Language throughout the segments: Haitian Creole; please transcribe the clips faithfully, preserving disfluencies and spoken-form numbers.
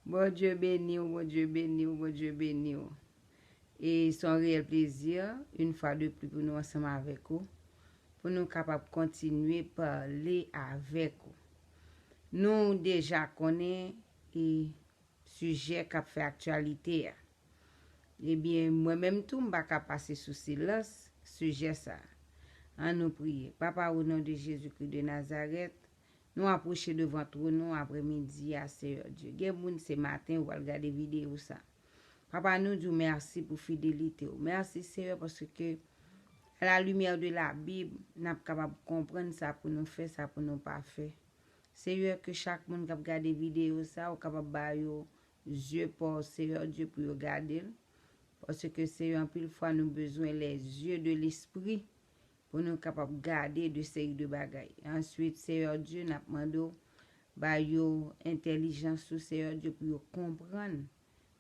Bondye beni w, Bondye beni w, Bondye beni w. E se yon reyèl plezi, yon fwa de pli, pou nou ansanm avèk ou, pou nou kapab kontinye pale avèk ou. Nou deja konnen e sijè k ap fè aktyalite a. Ebyen, mwen menm tou, m pa ka pase sou silans sijè sa a. Ann nou priye. Papa, o non de Jezikri de Nazarèt, nou apwoche devan twòn ou aprèmidi a, Seyè Dye. Gen moun se maten ou al gade videyo sa. Papa, nou di w mèsi pou fidelite w. Mèsi, Seyè, paske à la lumière de la Bible, n ap kapab konprann sa pou nou fè, sa pou nou pa fè. Seyè, ke chak moun k ap gade videyo sa, ou kapab ba yo zye pa w, Seyè Dye, pou yo gade l. Paske, Seyè, anpil fwa, nou bezwen les yeux de l'esprit pou nou kapab gade de seri de bagay. Answit, Seyè Dye, n ap mande w, ba yo entèlijans ou, Seyè Dye, pou yo konprann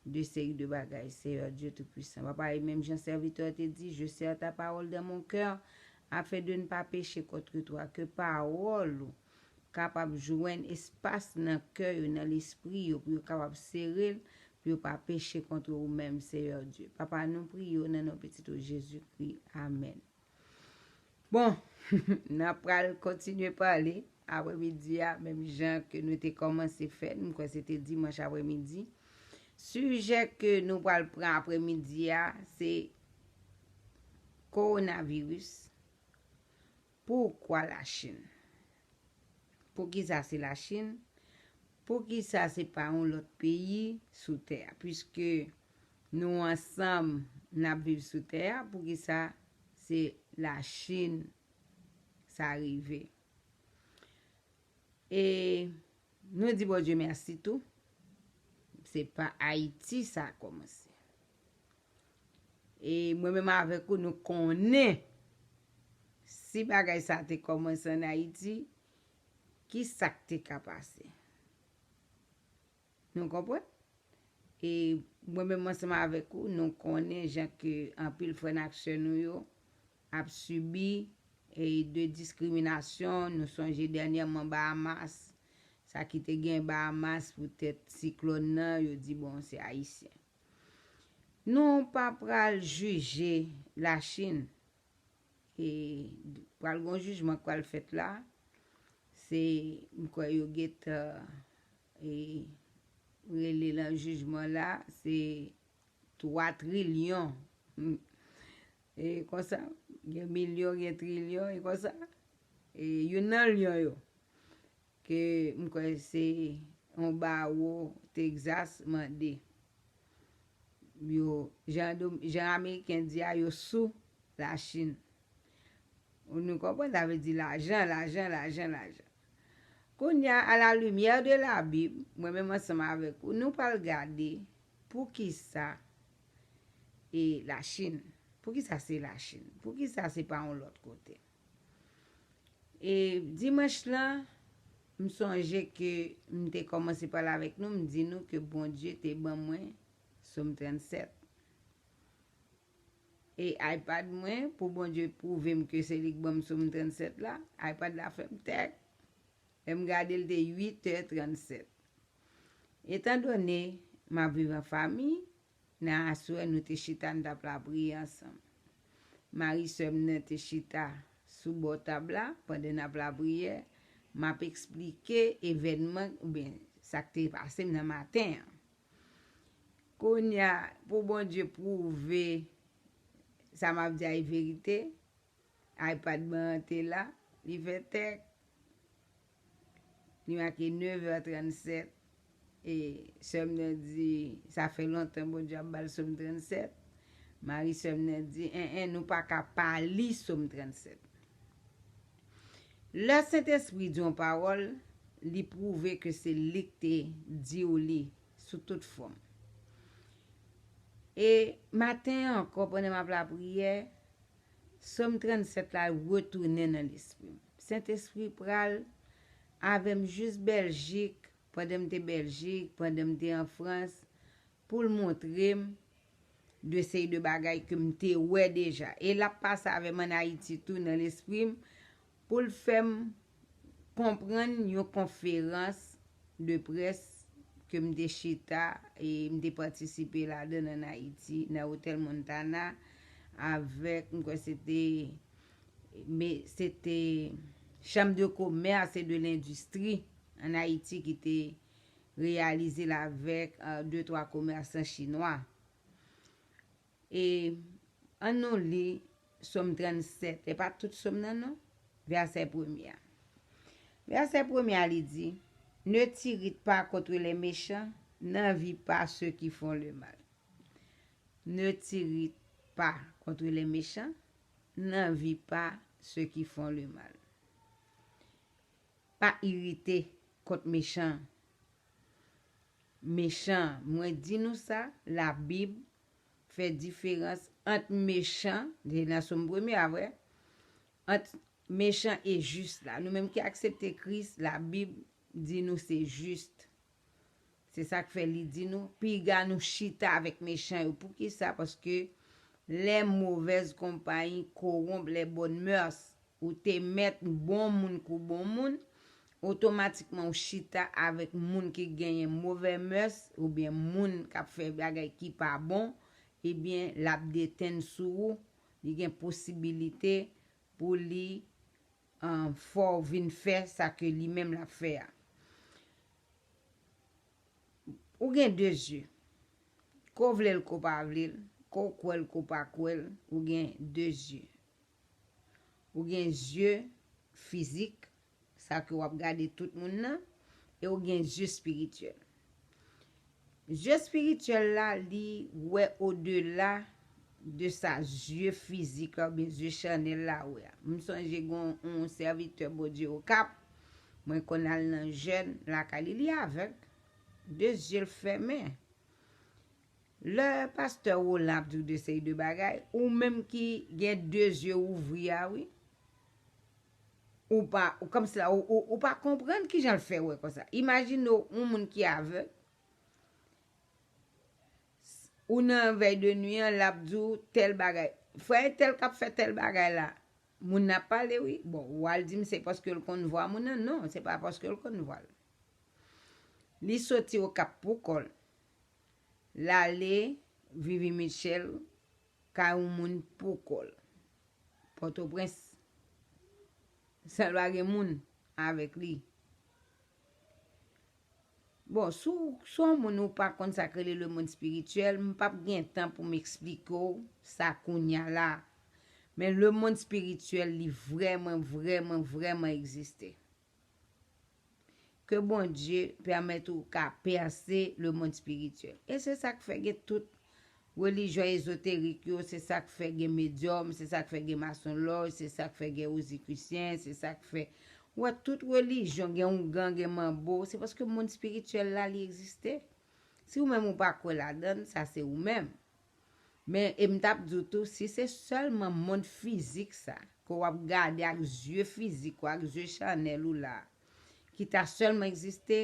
de seri de bagay, Seyè Dye Toupisan. Papa, e menm jan sèvitè te di, je serre ta parole dans mon cœur, afin de ne pas pécher contre toi. Ke pawòl ou kapab jwenn espas nan kè yo, nan lespri yo, pou yo kapab sere l, pou yo pa peche kont ou menm, Seyè Dye. Papa, nou priye w nan non pitit ou Jezikri. Amèn. Bon, n ap pral kontinye pale aprèmidi a, menm jan ke nou te kòmanse fè l. M kwè se te dimanch aprèmidi. Sijè ke nou pral pran aprèmidi a, se kowonaviris. Poukwa Lachin? Poukisa se Lachin? Poukisa se pa yon lòt peyi sou tè a? Piske nou ansanm n ap viv sou tè a, poukisa se Lachin sa rive? E nou di Bondye mèsi tou. Se pa Ayiti sa kòmanse. E mwen menm avèk ou, nou konnen si bagay sa te kòmanse ann Ayiti, ki sa k te ka pase? Nou konprann? E mwen menm ansanm avèk ou, nou konnen jan ke anpil frè n ak sè nou yo ap sibi e de diskriminasyon. Nou sonje dènyèman Bahamas, sa ki te gen Bahamas poutèt siklòn nan, yo di, bon, se Ayisyen. Nou pa pral jije Lachin. E pral gon jijman k pral fèt la. Se, m kwè yo gentan, e, rele nan jijman la, se twa trilyon. E konsa, gen milyon, gen trilyon, e konsa. E youn nan lyon yo, ke m kwè se yon bawo Texas mande. Yo, jan, jan Ameriken di a, yo sou Lachin. Ou nou konprann, sa vle di lajan, lajan, lajan, lajan. Kounye a, à la lumière de la Bible, mwen menm ansanm avèk ou, nou pral gade poukisa e Lachin. Poukisa se Lachin? Poukisa se pa yon lòt kote? E dimanch lan, m sonje ke m te kòmanse pale avèk nou, m di nou ke Bondye te ban mwen Sòm trannsèt. E iPad mwen, pou Bondye pwouve m ke se li k ban m Sòm trannsèt la, iPad la fè m tèk. Lè m gade l, te uit è trannsèt. Etandone m ap viv an fanmi, nan aswè nou te chita, n t ap lapriyè ansanm. Mari sè m nan te chita sou bò tab la, pandan n ap lapriyè, m ap eksplike evènman, oubyen sa k te pase m nan maten an. Kounye a, pou Bondye pwouve sa m ap di a e verite, iPad mwen an te la, li fè tèk, li make nèv è trannsèt. E sè m nan di, sa fè lontan Bondye ap ba l Sòm trannsèt. Mari sè m nan di, en, en, nou pa ka pa li Sòm trannsèt. Lè Sentespri di yon pawòl, li pwouve ke se li k te di w li sou tout fòm. E maten an ankò, pandan m ap lapriyè, Sòm trannsèt la retounen nan lespri m. Sentespri pral avè m jis Bèljik, pandan m te Bèljik, pandan m te an Frans, pou l montre m de seri de bagay ke m te wè deja. E l ap pase avè m ann Ayiti tou nan lespri m, pou l fè m konprann yon konferans de près ke m te chita e m te patisipe ladan l ann Ayiti, nan Otèl Montana, avèk, m kwè se te, me, se te Chambre de Commerce et de l'Industrie ann Ayiti ki te reyalize l avèk, euh, de twa komèsan chinwa. E ann nou li Sòm trannsèt, e pa tout Sòm nan non, vèsè premye a. Vèsè premye a li di, Ne t'irrite pas contre les méchants, n'envie pas ceux qui font le mal. Ne t'irrite pas contre les méchants, n'envie pas ceux qui font le mal. Pa irite kont mechan. Mechan, mwen di nou sa, Labib fè diferans ant mechan, se nan Sòm premye a vre, ant mechan e jis la. Nou menm ki aksepte Kris, Labib di nou se jis. Se sa k fè li di nou, piga nou chita avèk mechan yo. Poukisa? Paske les mauvaises compagnies corrompent les bonnes mœurs. Ou te mèt bon moun kou bon moun, otomatikman ou chita avèk moun ki genyen move mès, oubyen moun k ap fè bagay ki pa bon, ebyen, l ap detenn sou ou, li gen posibilite pou li, um, fè w vin fè sa ke li menm l ap fè a. Ou gen de zye. Ke w vle l, ke w pa vle l, ke w kwè l, ke w pa kwè l, ou gen de zye. Ou gen zye fizik, sa ke w ap gade tout moun nan, e ou gen zye espirityèl. Zye espirityèl la, li wè odela de sa zye fizik la oubyen zye chanèl la wè a. M sonje gen yon sèvitè Bondye Okap, mwen konn al nan jèn lakay li, li avèg, de zye l fèmen. Lè pastè Roland ap di w de seri de bagay, ou menm ki gen de zye ouvri a, wi, ou pa, ou kòmsi la, ou, ou, ou pa konprann kijan l fè wè konsa. Imajine w, yon moun ki avèg, ou nan vèy de nwi an, l ap di w tèl bagay. Frè entèl k ap fè tèl bagay la, moun nan ap pale, wi. Bon, ou al di m se paske l konn vwa moun nan. Non, se pa paske l konn vwa l. Li soti Okap pou kò l. L ale Vivi Mitchell, kay yon moun pou kò l. Pòtoprens, san l pa gen moun avèk li. Bon, si w, si w yon moun ou pa konn sa k rele lemonn espirityèl, m p ap gen tan pou m eksplike w sa kounye a la. Men lemonn espirityèl, li vrèman, vrèman, vrèman egziste. Ke Bondye pèmèt ou ka pèse lemonn espirityèl. E se sa k fè gen tout relijyon ezoterik yo, se sa k fè gen medyòm, se sa k fè gen masonlòj, se sa k fè gen rozikrisyen, se sa k fè, ou wè, tout relijyon, gen oungan, gen manbo, se paske monn espirityèl la, li egziste. Si ou menm ou pa kwè ladan l, sa se ou menm. Men, e m t ap di w tou, si se sèlman monn fizik sa, ke w ap gade ak zye fizik ou, ak zye chanèl ou la, ki ta sèlman egziste,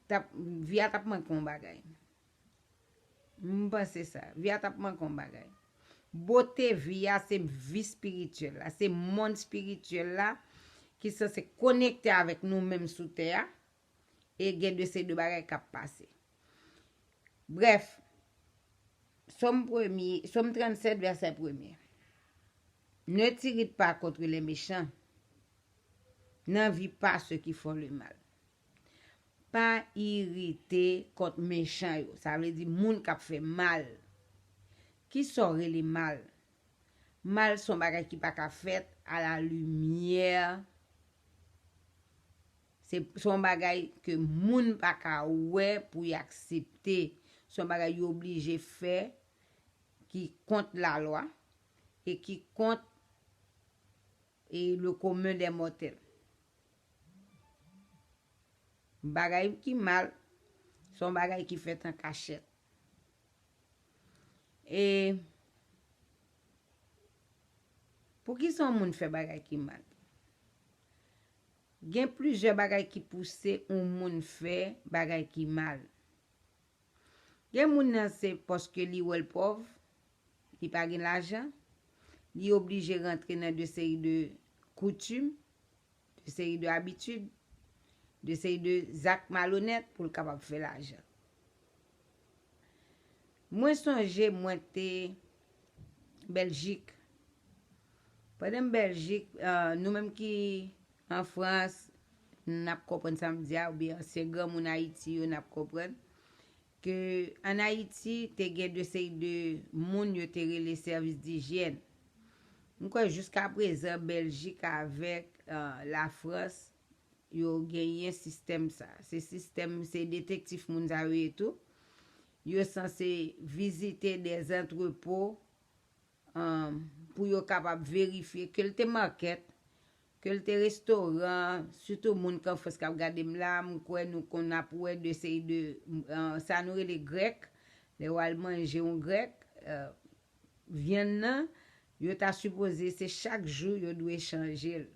t ap, vi a t ap manke yon bagay. M panse sa. Vi a t ap manke yon bagay. Bote vi a, se vi espirityèl la, se monn espirityèl la ki sanse konekte avèk nou menm sou tè a, e gen de seri de bagay k ap pase. Brèf, Sòm premye, Sòm trannsèt, vèsè premye. Ne t'irrite pas contre les méchants, n'envie pas ceux qui font le mal. Pa irite kont mechan yo, sa vle di moun k ap fè mal. Kisa w rele mal? Mal se yon bagay ki pa ka fèt a la limyè. Se, se yon bagay ke moun pa ka wè pou y aksepte. Se yon bagay yo oblije fè ki kont lalwa e ki kont, e, le commun des mortels. Bagay ki mal, se yon bagay ki fèt an kachèt. E poukisa yon moun fè bagay ki mal? Gen plizyè bagay ki pouse yon moun fè bagay ki mal. Gen moun nan se paske li wè l pòv, li pa gen lajan, li oblije rantre nan de seri de koutim, de seri de abitid. de seri de zak malonèt pou l kapab fè lajan. Mwen sonje mwen te Bèljik. Pandan m Bèljik, ah, nou menm ki an Frans, n ap konprann sa m di a, oubyen ansyen granmoun Ayiti yo, n ap konprann ke ann Ayiti, te gen de seri de moun yo te rele sèvis dijyèn. M kwè jiska prezan, Bèljik avèk, ah, Lafrans, yo genyen sistèm sa. Se sistèm, se detektif moun sa yo ye tou. Yo sanse vizite dè antrepo, um, pou yo kapab verifye ke l te makèt, ke l te restoran, sitou moun k an Frans k ap gade m la, m kwè nou konn ap wè de seri de, uh, sa nou rele grèk. Lè w al manje yon grèk, uh, vyann nan, yo ta sipoze se chak jou yo dwe chanje l.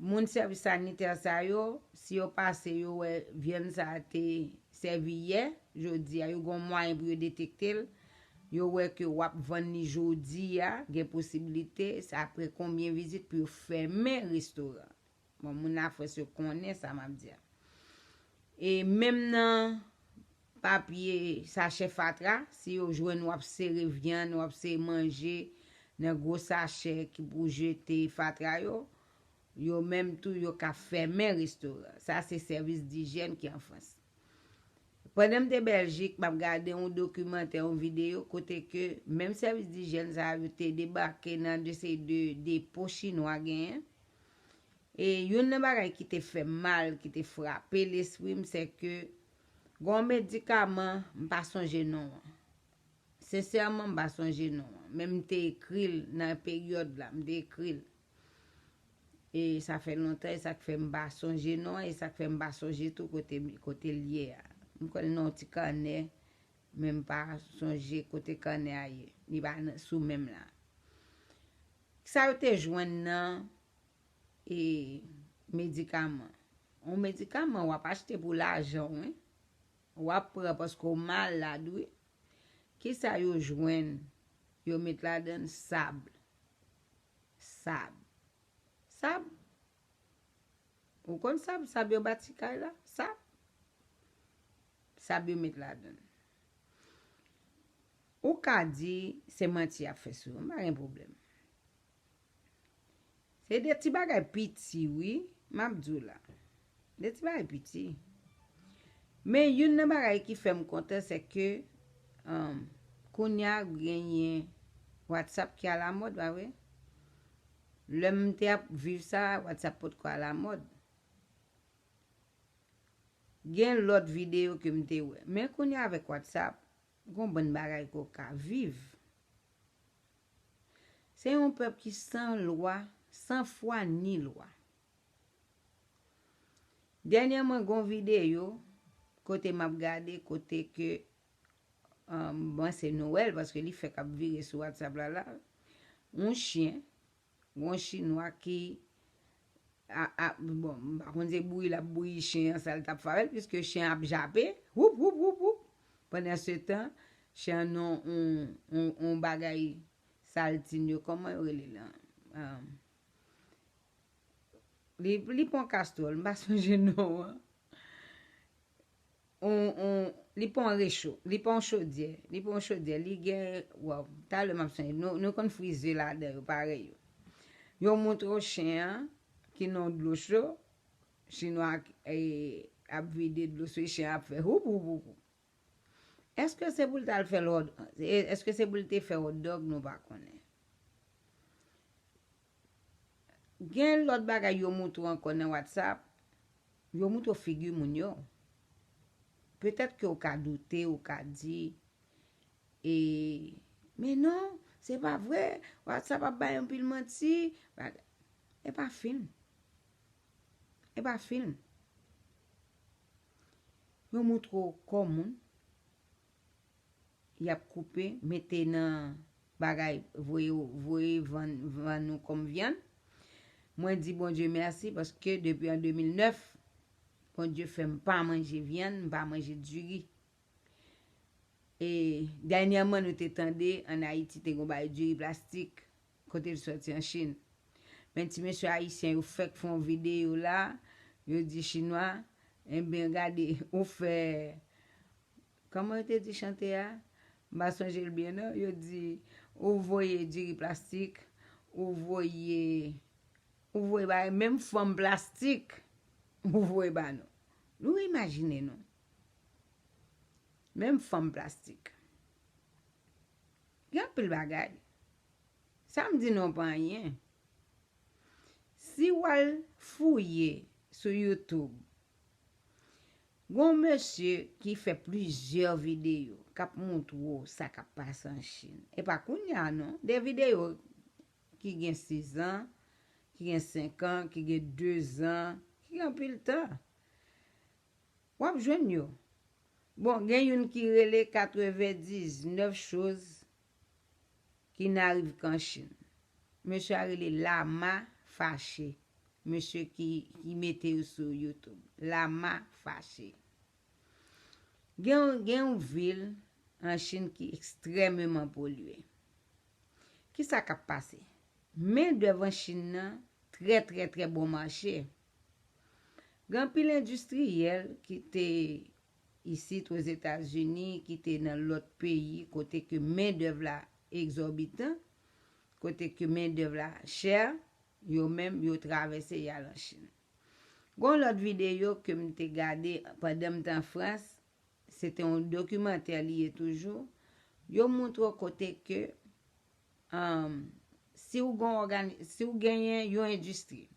Moun sèvis sanitè sa yo, si yo pase, yo wè vyann sa a te sèvi yè, jodi a, yo gen yon mwayen pou yo detekte l, yo wè ke w ap vann li jodi a, gen posiblite, se apre konbyen vizit pou yo fèmen restoran. Bon, moun Lafrans yo konnen sa m ap di a. E menm nan papye sachè fatra, si yo jwenn w ap sere vyann, w ap sere manje nan gwo sachè ki pou jete fatra yo, yo menm tou, yo ka fèmen restoran. Sa se sèvis dijyèn ki an Frans. Pandan m te Bèljik, m ap gade yon dokimantè, yon videyo, kote ke menm sèvis dijyèn sa yo te debake nan de seri de depo chinwa genyen. E youn nan bagay ki te fè m mal, ki te frape lespri m, se ke gen yon medikaman, m pa sonje non an. Sensèman, m pa sonje non an. Men m te ekri l nan peryòd la, m te ekri l. E sa fè lontan, e sa k fè m pa sonje non an, e sa k fè m pa sonje tou kote, kote l ye a. M kwè l nan yon ti kanè, men m pa sonje kote kanè a ye. Li pa nan, sou men m la. Sa yo te jwenn nan, e, medikaman. Yon medikaman w ap achte pou lajan w, wi. W ap pran paske w malad, wi. Kisa yo jwenn? Yo met ladan l sab. Sab. Sab. Ou konn sab, sab yo bati kay la? Sab. Sab yo met ladan l. Ou ka di se manti y ap fè sou ou, m pa gen pwoblèm. Se de ti bagay piti, wi, m ap di w la. De ti bagay piti. Men youn nan bagay ki fè m kontan, se ke, um, kounye a genyen WhatsApp ki alamòd, pa vre? Lè m te ap viv sa, WhatsApp potko alamòd. Gen lòt videyo ke m te wè. Men kounye a avèk WhatsApp, gon bann bagay ke w ka viv. Se yon pèp ki san lwa, san fwa ni lwa. Dènyèman, gon videyo kote m ap gade, kote ke, um, bon, se Noël, paske li fèk ap vire sou WhatsApp la, la. Yon chen, yon chinwa ki, a, a, bon, m pa konn se bouyi l ap bouyi chen an, sa l t ap fè avè l, piske chen an ap jape, woup, woup, woup, woup. Pandan se tan, chen an nan yon, yon, yon bagay saltin yo, kòman yo rele l lan? Um, li, li pa yon kastwòl, m pa sonje non an. On, on, li pa yon recho, li pa yon chodyè, li pa yon chodyè, li gen, waw, talè m ap sonje, nou, nou konn frize ladan yo, parèy yo. Yo montre w chen an, ki nan dlo cho, chinwa a, e, ap vide dlo sou chen an, ap fè houp, houp, houp, houp. Èske se pou l t al fè l hòt, e, èske se pou l te fè hotdog, nou pa konnen. Gen lòt bagay yo montre w ankò nan WhatsApp, yo montre w figi moun yo. Petèt ke w ka doute, w ka di, e, men non, se pa vre, WhatsApp ap bay anpil manti. Bagay. E pa fim. E pa fim. Yo montre w kò moun. Y ap koupe, mete nan bagay, voye, voye vann, vann nou kòm vyann. Mwen di Bondye mèsi paske depi an de mil nèf, Bondye fè m pa manje vyann, m pa manje diri. E dènyèman, nou te tande ann Ayiti te gon bagay diri plastik, kote l sòti an Chin. Men ti mesye ayisyen yo fèk fè yon videyo la, Yo di chinwa, enben gade, ou fè, kòman yo te di chante a? M pa sonje l byen non. Yo di, ou voye diri plastik, ou voye, ou voye ba menm fanm plastik, ou voye ba nou. Nou imajine nou. Menm fanm plastik. Gen anpil bagay. Sa m di nou pa anyen. Si w al fouye sou YouTube, gon mesye ki fè plizyè videyo k ap montre w sa k ap pase an Chin. E pa kounye a non, de videyo ki gen sis an, ki gen senk an, ki gen de zan, ki gen anpil tan. W ap jwenn yo. Bon, gen youn ki rele quatre-vingt-dix-neuf choses qui n'arrivent qu'en Chine. Mesye a rele Lama Fache. Mesye ki, ki mete yo sou YouTube. Lama Fache. Gen, gen yon vil an Chin ki ekstrèmeman polye. Kisa k ap pase? Mendèv an Chin nan trè, trè, trè bon mache. Gen anpil endistriyèl ki te isit Ozetazini, ki te nan lòt peyi, kote ke mendèv la egzòbitan, kote ke mendèv la chè, yo menm, yo travèse y al an Chin. Gon lòt videyo ke m te gade pandan m te an Frans, se te yon dokimantè li ye toujou. Yo montre w kote ke, um, si w gon ògani-, si w genyen yon endistri,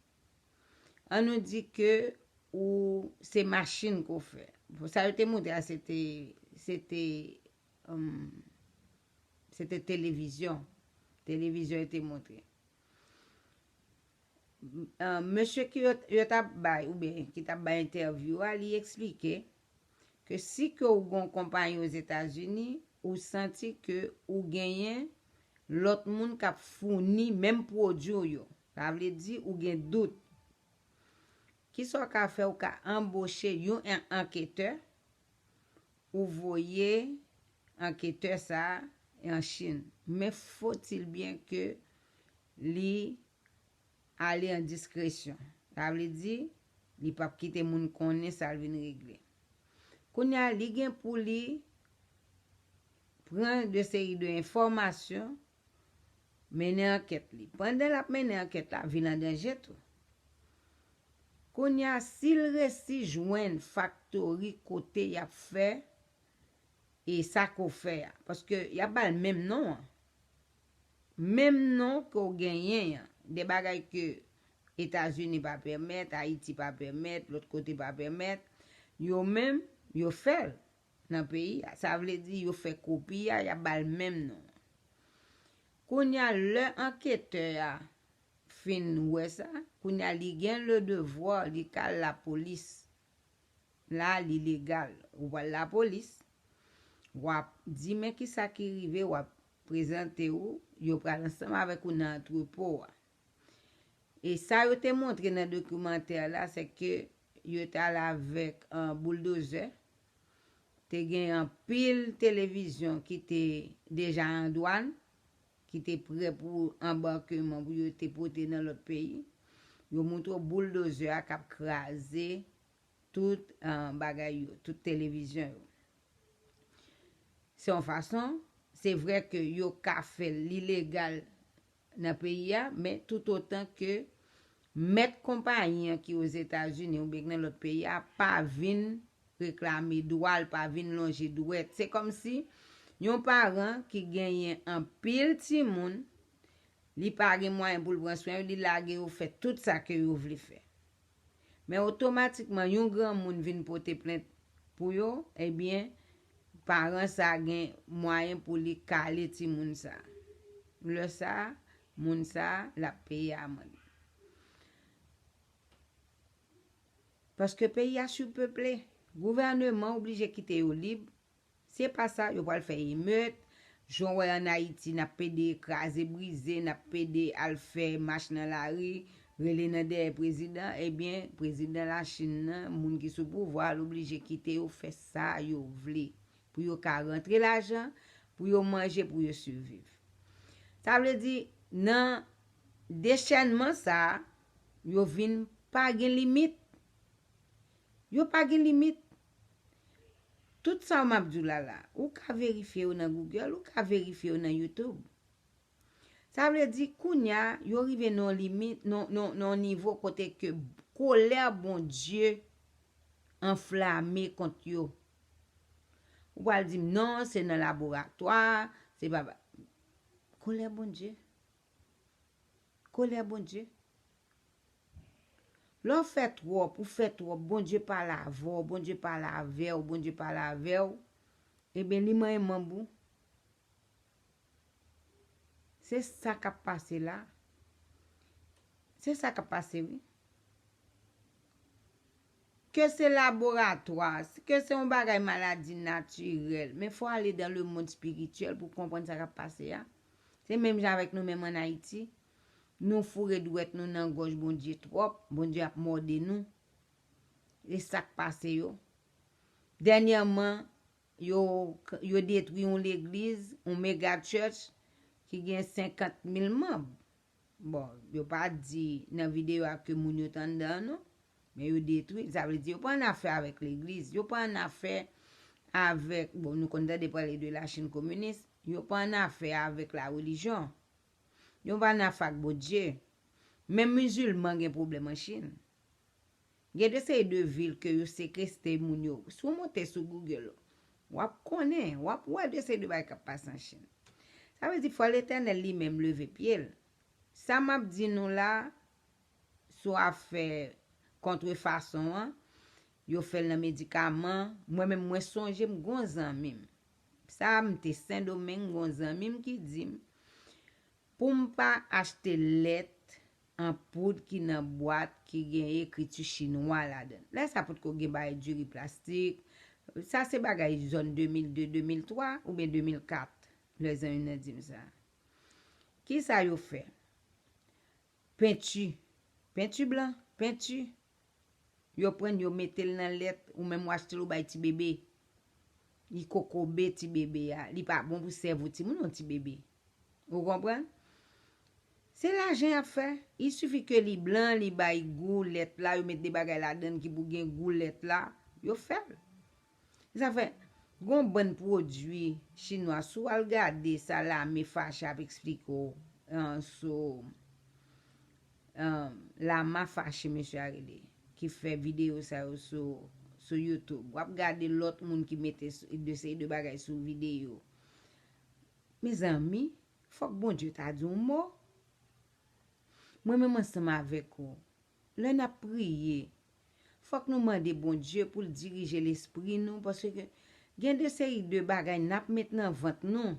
an nou di ke ou se machin ke w fè. Bon, sa yo te montre a, se te, se te, um, se te televizyon. Televizyon yo te montre. Ah, mesye ki yo, yo t ap bay, oubyen ki t ap bay entèvyou a, li eksplike ke si ke ou gon konpayi Ozetazini, ou santi ke ou genyen lòt moun k ap founi menm pwodui w yo. Sa vle di ou gen dout. Kisa w ka fè? Ou ka anboche yon an-, anketè, ou voye anketè sa a an Chin. Men faut-il bien ke li ale an diskresyon. Sa vle di, li p ap kite moun konnen sa l vin regle. Kounye a, li gen pou li pran de seri de enfòmasyon, mennen ankèt li. Pandan l ap mennen ankèt la, vin an danje tou. Kounye a, si l resi jwenn faktori kote y ap fè e sa ke w fè a, paske y ap ba l menm non an. Menm non ke w genyen an. De bagay ke Etazini pa pèmèt, Ayiti pa pèmèt, lòt kote pa pèmèt, yo menm, yo fè l nan peyi a. Sa vle di, yo fè kopi a, y ap ba l menm non an. Kounye a, lè anketè a fin wè sa, kounye a, li gen le devwa, li ka al lapolis. La, li legal. Ou pral lapolis, w ap di, men kisa ki rive, w ap prezante w, yo pral ansanm avèk ou nan antrepo a. E sa yo te montre nan dokimantè la, se ke yo t al avèk, ah, bouldozè. Te gen anpil televizyon ki te deja an dwàn, ki te prè pou anbakman pou yo te pote nan lòt peyi. Yo montre w bouldozè a k ap kraze tout, ah, bagay yo, tout televizyon yo. Se yon fason, se vre ke yo ka fè l ilegal nan peyi a, men toutotan ke mèt konpayi an ki Ozetazini oubyen ki nan lòt peyi a pa vin reklame dwa l, pa vin lonje dwèt. Se kòmsi yon paran ki genyen anpil timoun, li pa gen mwayen pou l pran swen yo, li lage yo fè tout sa ke yo vle fè. Men otomatikman, yon granmoun vin pote plent pou yo, ebyen, paran sa a gen mwayen pou li kale timoun sa a. Lè sa a, moun sa a, l ap peye amann. Paske peyi a sipeple, gouvèneman oblije kite yo lib. Si e pa sa, yo pral fè emèt. Jan w wè ann Ayiti, n ap pede kraze brize, n ap pede al fè mach nan lari, rele nan dèyè prezidan. Ebyen, prezidan Lachin nan, moun ki sou pouvwa a, l oblije kite yo fè sa yo vle, pou yo ka rantre lajan, pou yo manje, pou yo siviv. Sa vle di, nan dechènman sa a, yo vin pa gen limit. Yo pa gen limit. Tout sa m ap di w la la, ou ka verifye yo nan Google, ou ka verifye yo nan YouTube. Sa vle di, kounye a, yo rive nan yon limit, nan, nan, nan yon nivo kote ke kolè Bondye anflame kont yo. Ou pral di m, "Non, se nan laboratwa, se pa, pa." Kolè Bondye. Kolè Bondye. Lè w fè twòp, ou fè twòp, Bondye pale avè w, Bondye pale avè w, Bondye pale avè w, ebyen, li manyen manb ou. Se sa k ap pase la. Se sa k ap pase, wi. Ke se laboratwa, ke se yon bagay maladi natirèl, men fò ale dans le monde spirituel pou konprann sa k ap pase a. Se menm jan avèk nou menm ann Ayiti. Nou foure dwèt nou nan gòj Bondye twòp, Bondye ap mòde nou. E sa k pase yo. Dènyèman, yo, yo detwi yon legliz, yon mega church ki gen senkant mil manm. Bon, yo pa di nan videyo a ke moun yo t anndan an non, men yo detwi. Sa vle di yo pa annafè avèk legliz, yo pa annafè avèk, bon, nou konn tande pale de la Chine communiste, yo pa annafè avèk la relijyon. Yo pa annafè ak Bondye. Menm mizilman gen pwoblèm an Chin. Gen de seri de vil ke yo sekeste moun yo. Si w monte sou Google, w ap konnen, w ap wè de seri de bagay k ap pase an Chin. Sa vle di fò Letènèl li menm leve pye l. Sa m ap di nou la, sou afè kontrefason an, yo fè l nan medikaman. Mwen menm, mwen sonje m gon zanmi m. Sa m te Sendomeng, gon zanmi m ki di m, pou m pa achte lèt an poud ki nan bwat ki gen ekriti chinwa ladan l. Lè sa potko gen bagay diri plastik. Sa se bagay zòn de mil de, de mil twa oubyen de mil kat, lè zanmi m nan di m sa. Kisa yo fè? Penti. Penti blan, penti. Yo pran l, yo mete l nan lèt, ou menm w achte l, ou bay ti bebe. Li kokobe ti bebe a. Li pa bon pou sèvo timoun, yon ti bebe. Ou konprann? Se lajan y ap fè. Il sifi ke li blan, li bay gou lèt la, yo met de bagay ladan l ki pou gen gou lèt la, yo fè l. Sa fè, gon bann pwodui chinwa, si w al gade sa lame fache ap eksplike w, an, sou, an, lama fache mesye a rele, ki fè videyo sa yo sou, sou YouTube. W ap gade lòt moun ki mete s-, de seri de bagay sou videyo. Mezanmi, fòk Bondye ta di yon mo. Mwen menm ansanm avèk ou, lè n ap priye, fòk nou mande Bondye pou l dirije lespri nou, paske gen de seri de bagay n ap met nan vant nou,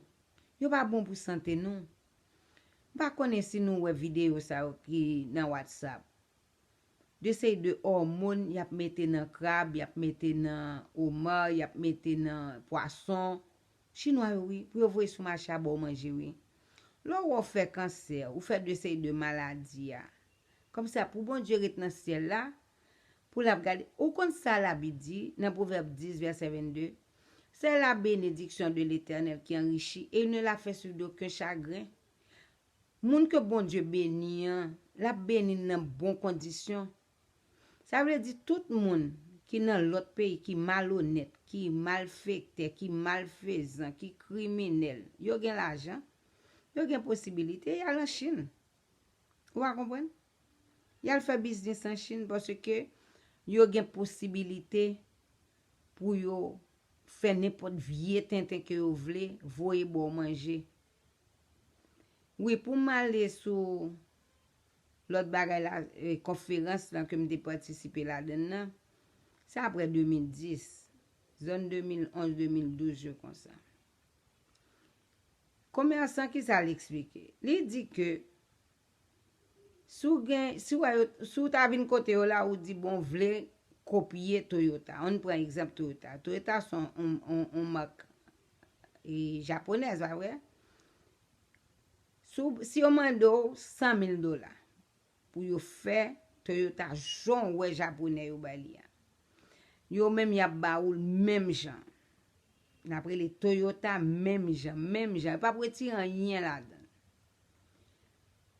yo pa bon pou sante nou. M pa konnen si nou wè videyo sa yo ki nan WhatsApp. De seri de òmòn y ap mete nan krab, y ap mete nan omar, y ap mete nan pwason. Chinwa yo, wi, pou yo voye sou mache a ba w manje, wi. Lè w wè w fè kansè, ou fè de seri de maladi a. Kòmsi pou Bondye ret nan syèl la, pou l ap gade. Ou konn sa Labib di nan Pwovèb dis, vèsè vennde? C'est la bénédiction de l'Éternel qui enrichit, et il ne la fait suivre d'aucun chagrin. Moun ke Bondye beni an, l ap beni n nan bon kondisyon. Sa vle di tout moun ki nan lòt peyi ki malonèt, ki malfektè, ki malfezan, ki kriminèl, yo gen lajan, yo gen posibilite y al an Chin. Ou pa konprann? Y al fè biznis an Chin paske yo gen posibilite pou yo fè nenpòt vye tenten ke yo vle, voye ba w manje. Wi, pou m ale sou lòt bagay la, e, konferans lan ke m te patisipe ladan l nan, se apre de mil dis, zòn de mil onz, de mil douz, je konsa. Komèsan, kisa l eksplike? Li di ke si w gen, si w wè yo, si w ta vin kote yo la, ou di, bon, w vle kopye Toyota. Ann pran egzanp Toyota. Toyota se yon, yon, yon, yon mak, e, japonèz, pa vre? Si w, si yo mande w san mil dola pou yo fè Toyota jan w wè japonè yo bay li a, yo menm y ap ba ou l menm jan. N ap rele Toyota menm jan, menm jan. Yo p ap retire anyen ladan l.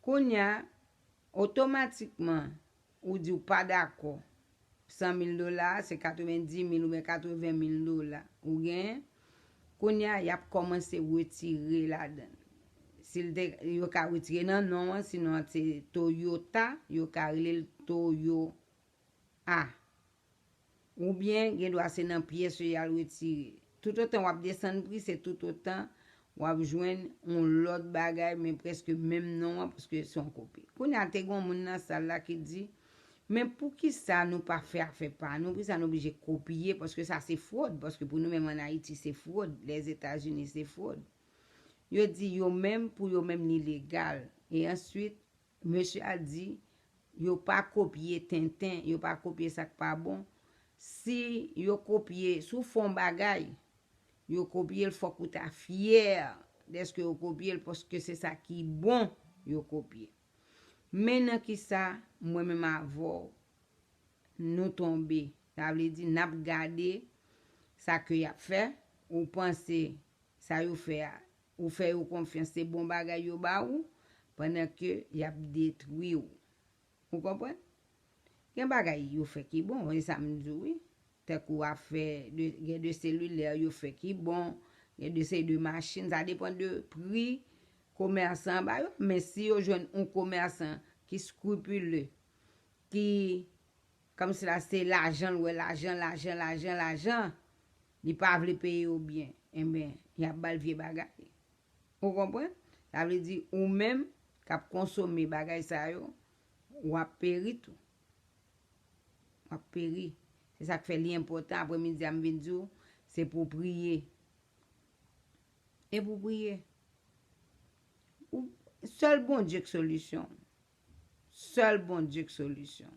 Kounye a, otomatikman, ou di w pa dakò. san mil dola, se katrevenndis mil oubyen katreven mil dola ou genyen. Kounye a, y ap kòmanse retire ladan l. Si l te, yo ka retire nan non an, si non an se Toyota, yo ka rele l Toyo A. Oubyen, gen dwa se nan pyès yo y al retire. Toutotan w ap desann pri, se toutotan w ap jwenn yon lòt bagay, men prèske menm non an, paske se yon kopi. Kounye a, te gen yon moun nan sal la ki di, men poukisa nou pa fè afè pa nou? Poukisa nou oblije kopye? Paske sa se fwòd, paske pou nou menm ann Ayiti, se fwòd. Lèzetazini, se fwòd. Yo di yo menm, pou yo menm, li legal. E answit, mesye a di, yo pa kopye tenten, yo pa kopye sa k pa bon. Si yo kopye, si w fè yon bagay, yo kopye l, fòk ou ta fyè dèske yo kopye l, paske se sa ki bon yo kopye. Men nan kisa mwen menm avè w nou tonbe? Sa vle di, n ap gade sa ke y ap fè, ou panse sa yo fè a, ou fè yo konfyans, se bon bagay yo ba ou, pandan ke y ap detwi w. Ou konprann? Gen bagay yo fè ki bon, e sa m di w, wi. Tankou afè de, gen de selilè yo fè ki bon, gen de seri de machin, sa depann de pri komèsan an ba yo, men si yo jwenn yon komèsan ki skripile, ki kòmsi la se lajan l wè, lajan, lajan, lajan, lajan, li pa vle peye yo byen, enben, y ap ba l vye bagay. Ou konprann? Sa vle di, ou menm k ap konsome bagay sa yo, w ap peri tou. W ap peri. Se sa k fè li enpòtan, apremidi a m vin di w, se pou w priye. E pou w priye. Ou, sèl Bondye k solisyon. Sèl Bondye k solisyon.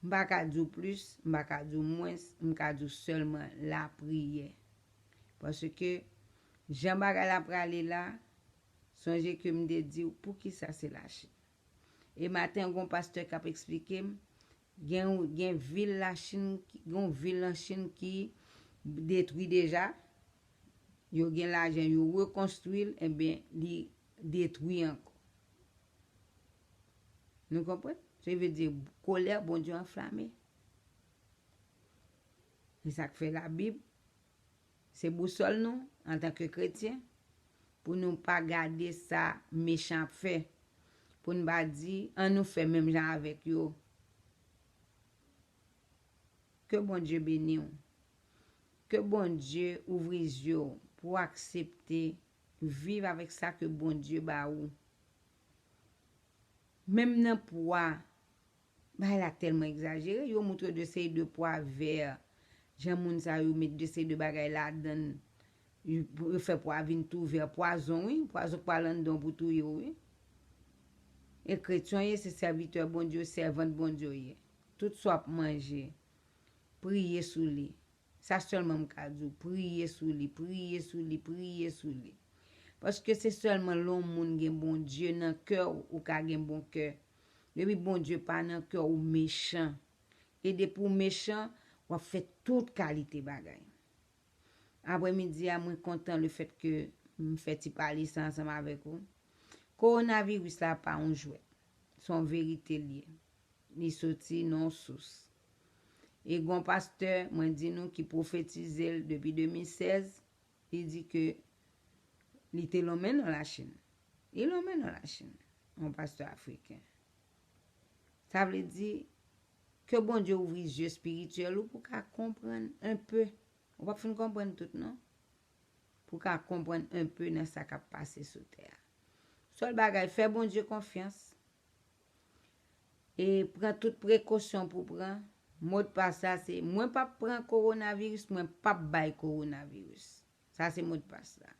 M pa ka di w plis, m pa ka di w mwens, m ka di w sèlman lapriyè. Paske jan bagay la prale la, sonje ke m te di w poukisa se Lachin. E maten, gon pastè k ap eksplike m, gen, gen vil Lachin, gen yon vil an Chin ki detwi deja. Yo gen lajan, yo rekonstwi l, enben, li detwi ankò. Nou konprann? Se vle di, kolè Bondye anflame. E sa k fè Labib se bousòl nou, antanke kretyen, pou nou pa gade sa mechan ap fè, pou n pa di, ann nou fè menm jan avèk yo. Ke Bondye beni w. Ke Bondye ouvri zye w pou w aksepte viv avèk sa ke Bondye ba ou. Menm nan pwa, bagay la tèlman egzajere, yo moutre de seri de pwa vè, jan moun sa yo met de seri de bagay ladan l, yo, yo fè pwa vin tou vè, pwazon, wi, pwazon k pral anndan w pou touye w, wi. E kretyen w ye, se sèvitè Bondye, sèvant Bondye w ye. Tout sa w ap manje, priye sou li. Sa sèlman m ka di w, priye sou li, priye sou li, priye sou li. Paske se sèlman lè yon moun gen Bondye nan kè w, ou ka gen bon kè. Depi Bondye pa nan kè w, ou mechan. E depi w mechan, w ap fè tout kalite bagay. Apremidi a, mwen kontan lefètke m fè ti pale sa ansanm avèk ou. Kowonaviris la pa yon jwèt. Se yon verite l ye. Li soti nan yon sous. E gon pastè, mwen di nou, ki pwofetize l depi de mil sèz, li di ke li te lonmen nan Lachin. Li lonmen nan Lachin, yon pastè afriken. Sa vle di, ke Bondye ouvri zye espirityèl ou pou w ka konprann enpe. Ou p ap fin konprann tout, non. Pou w ka konprann enpe nan sa k ap pase sou tè a. Sèl bagay, fè Bondye konfyans. E pran tout prekosyon pou pran. Modpas la se, mwen p ap pran kowonaviris, mwen p ap bay kowonaviris. Sa se modpas la.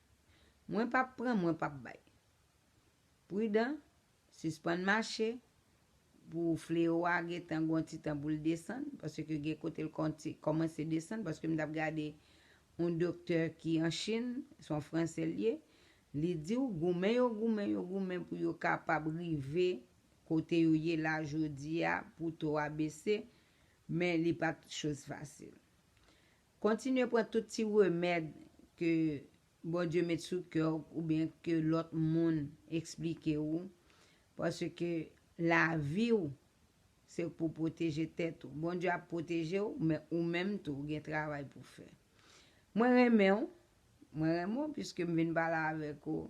Mwen p ap pran, mwen p ap bay. Pridan, sispann mache, pou flewo a gentan gon ti tan pou l desann, paske gen kote l konti-, kòmanse desann, paske m t ap gade yon doktè ki an Chin, se yon franse l ye, li di w, goumen yo, goumen yo, goumen pou yo kapab rive kote yo ye la jodi a, pou to a bese, men li pa t choz fasil. Kontinye pran tout ti remèd ke Bondye met sou kè w oubyen ke lòt moun eksplike w, paske lavi w, se pou pwoteje tèt ou. Bondye ap pwoteje w, men ou menm tou, ou gen travay pou fè. Mwen renmen w, mwen renmen w, piske m vin pale avèk ou,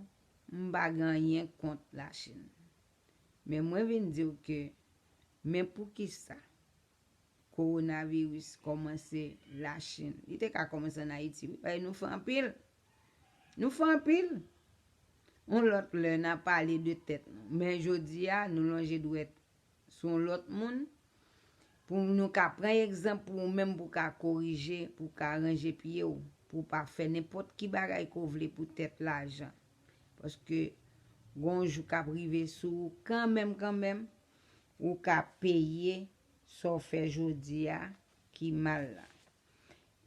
m pa gen anyen kont Lachin. Men mwen vin di w ke, men poukisa kowonaviris kòmanse Lachin? Li te ka kòmanse ann Ayiti, wi, paske nou fè anpil. Nou fè anpil. Yon lòt lè, n a pale de tèt nou. Men jodi a, nou lonje dwèt sou yon lòt moun, pou nou ka pran egzanp pou ou menm, pou w ka korije, pou w ka ranje pye w, pou w pa fè nenpòt ki bagay ke w vle pou tèt lajan. Paske gon jou k ap rive sou ou kanmenm, kanmenm, ou ka peye sa w fè jodi a ki mal la.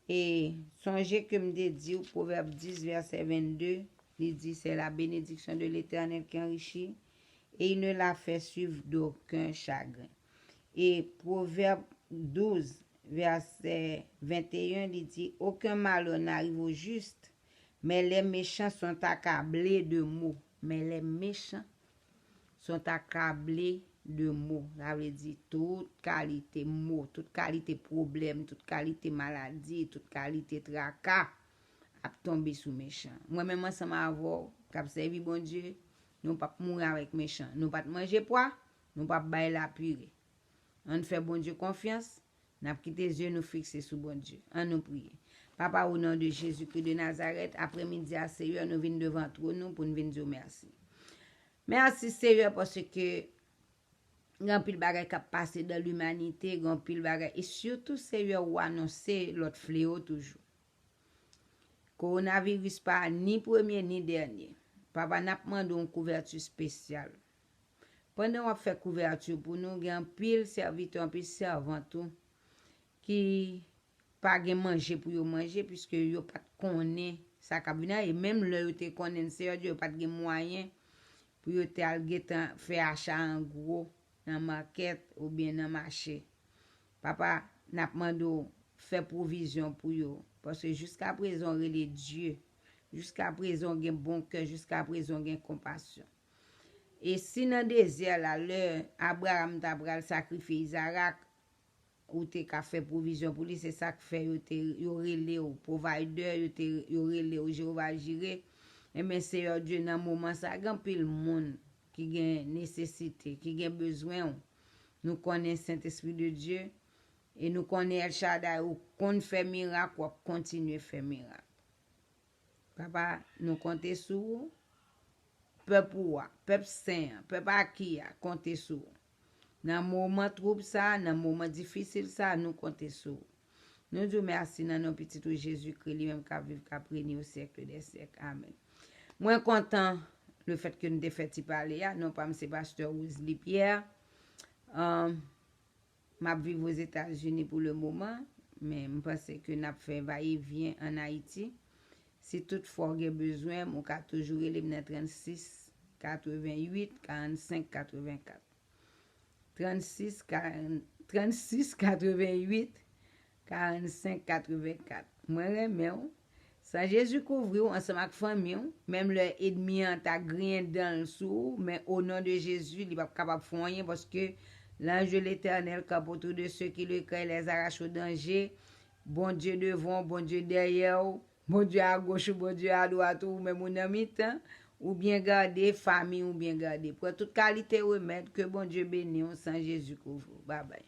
E sonje ke m te di w, Pwovèb dis, vèsè vennde, li di, c'est la bénédiction de l'Éternel qui enrichit, et il ne la fait suivre d'aucun chagrin. E Pwovèb douz, vèsè venteyen, li di, aucun malheur n'arrive au juste, mais les méchants sont accablés de maux. Mais les méchants sont accablés de maux. Sa vle di tout kalite mo, tout kalite pwoblèm, tout kalite maladi, tout kalite traka ap tonbe sou mechan. Mwen menm ansanm avè w k ap sèvi Bondye, nou p ap mouri avèk mechan. Nou pa t manje pwa, nou p ap bay lapire. Ann fè Bondye konfyans, n ap kite zye nou fikse sou Bondye. Ann nou priye. Papa, o non de Jezikri de Nazarèt, apremidi a, Seyè, nou vin devan twòn ou pou n vin di w mèsi. Mèsi, Seyè, paske gen anpil bagay k ap pase dan limanite, gen anpil bagay, e sitou, Seyè, ou anonse lòt fleyo toujou. Kowonaviris pa ni premye ni dènye. Papa, n ap mande w yon kouvèti espesyal. Pandan w ap fè kouvèti pou nou, gen anpil sèvitè, anpil sèvant ou ki pa gen manje pou yo manje, piske yo pa t konnen sa k ap vini an. E menm lè yo te konnen, Seyè Dye, yo pa t gen mwayen pou yo te al gentan fè acha an gwo nan makèt oubyen nan mache. Papa, n ap mande w fè pwovizyon pou yo, paske jiskaprezan w rele Dye, jiskaprezan w gen bon kè, jiskaprezan w gen konpasyon. E si nan dezè la, lè Abraram ta pral sakrifye Izarak, ou te ka fè pwovizyon pou li, se sa k fè yo te, yo rele w pwovayda, yo te, yo rele w Jewova Jire. Enben, Seyè Dye, nan moman sa, gen anpil moun ki gen nesesite, ki gen bezwen w. Nou konnen Sentespri de Dye, e nou konnen El Shaddai, ou konn fè mirak, w ap kontinye fè mirak. Papa, nou konte sou ou. Pèp ou a, pèp sen an, pèp aki a, konte sou ou. Nan moman twoub sa, nan moman difisil sa, nou konte sou ou. Nou di w mèsi nan non pitit ou Jezikri, li menm k ap viv, k ap renye o syèk dè syèk. Amèn. Mwen kontan lefètke nou te fè ti pale a. Non pa m se pastè Rosalie Pierre. Ahn, m ap viv Ozetazini pou le moman, men m panse ke n ap fè vayevyen ann Ayiti. Si toutfwa w gen bezwen m, ou ka toujou rele m nan trannsis katrevennuit karannsenk katrevenkat. Trannsis karann, trannsis katrevennuit karannsenk katrevenkat. Mwen renmen w. San Jezi kouvri w ansanm ak fanmi w, menm lè ènmi an ta griyen dan l sou ou, men o non de Jezi, li p ap kapab fè w anyen, paske l'ange de l'Éternel campe autour de ceux qui le craignent, les arrache au danger. Bondye devan w, Bondye dèyè w, Bondye agoch ou, Bondye adwat ou, ou menm ou nan mitan, ou byen gade, fanmi ou byen gade. Pran tout kalite remèd, ke Bondye beni w, san Jezi kouvri w. Babay.